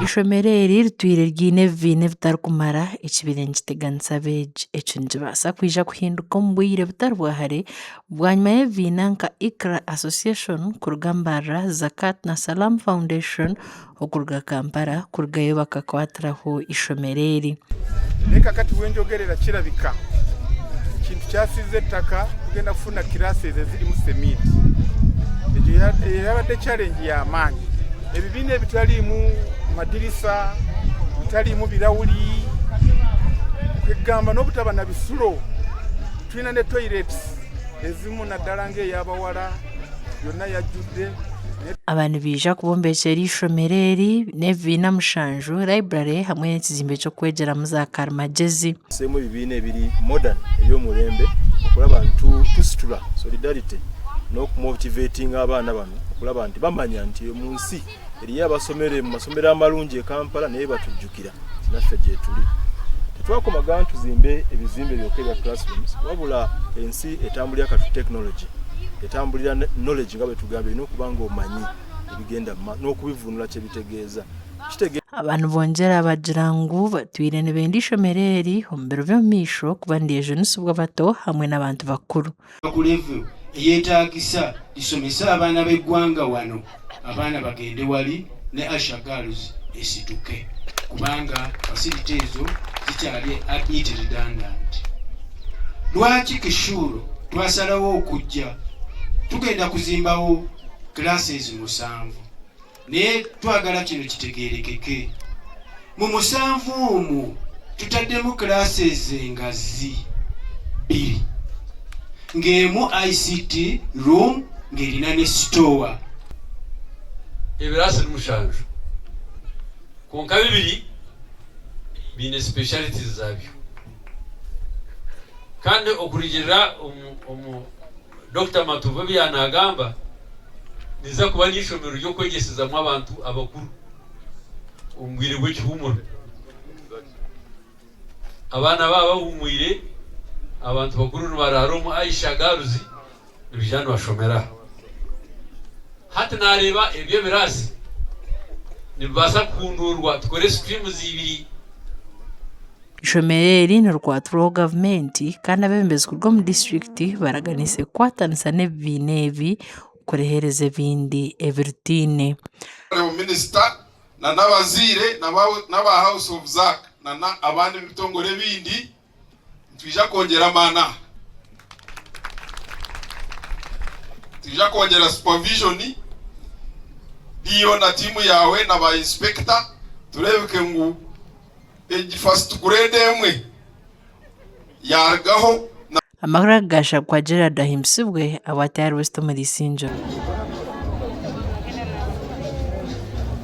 Eishomero eri ritwire ryine ebibiina ebitarikumara ekibaire nikiteganisa abeegi. Eki nikibaasa kwija kuhinduka omu bwire butari bwa hare bwanyima y'ebibiina nka Iqra Association kuruga Mbarara, Zakat na Salaam Foundation okuruga Kampala kurugayo bakakwatiraho eishomero eri. Naye kakati wenjogerera kirabika ekintu kyasiize ettaka tugenda kufuna classes ezirimu seminti. Egyo yabadde challenge ya maani. Ebibiina ebitariimu madirisa, bitariimu birawuri, kwegamba n'obutaba na bisulo. Twine ne toilets ezimu naddala ng'eyabawara yonna yajjudde. Aba nibaija kubombekyera eishomero eri n'ebibiina mushanju, library hamwe n'ekizimbe ky'okwegyeramu za karimagyezi. Tuseemu ebibiina ebiri modern eby'omurembe okuraba nti tusitura solidarity n'okumotivatinga abaana banu okuraba nti bamanya nti omu nsi eriyo abasomere mu masomero amarungi e Kampala naye batujjukira nti naffe gyeturi. Tetwakomaga nti tuzimbe ebizimbe byonka ebya classrooms wabula ensi etambulira kati ku technology, etambulira knowledge nga bwetugambye olina okuba nga omanyi ebigenda mu maaso n'okubivunula kyebitegeeza. Kitege. Aba nibongyera bagira ngu batwire nibenda eishomero eri omu biro by'omumaisho kuba niryejunisibwa abato hamwe n'abantu bakuru. Ku level eyetaagisa lisomese abaana b'eggwanga wano abaana bagende wali ne Asha Girls esituke kubanga facility ezo zikyali a bit redundant. Lwaki Kishuro twasalawo okujja tugenda kuzimbawo classes musanvu Naye twagala kino kitegeerekeke. Mu musanvu omwo tutaddemu classes engazi bbiri ng'emu ICT room ng'erina ne store. Ebiraasi ni mushanju kwonka bibiri biine specialities zaabyo kandi okurugiirira omu Dokita Matovu ebi yaaba naagamba, niriza kuba n'eishomero ry'okwegyesezamu abantu abakuru omu bwire bw'ekihuumuro. Abaana baaba bahuumwire, abantu bakuru nibaraara omu Aisha Girls nibaija nibashomera aha. Hati naareeba ebi ebiraasi nibibaasa kuhunduurwa tukore streams ibiri. Eishomero eri nirikwatirwaho gavumenti kandi abeebembezi kuruga omu disiturikiti baraganiise kukwatanisa n'ebibiina ebi kuriheereza ebindi ebirutaine. Minisita na n'abazaire n'aba House of Zac na n'abandi b'ebitongore ebindi nitwija kwongyera amaani aha. Nitwija kwongyera supervision DO na tiimu yaawe na ba inspector tureebeke ngu Egi first grade emwe yarugaho na. Amakuru aga gaashabwa Gerald Ahimbisibwe abu ati ahari West omuri Isingiro.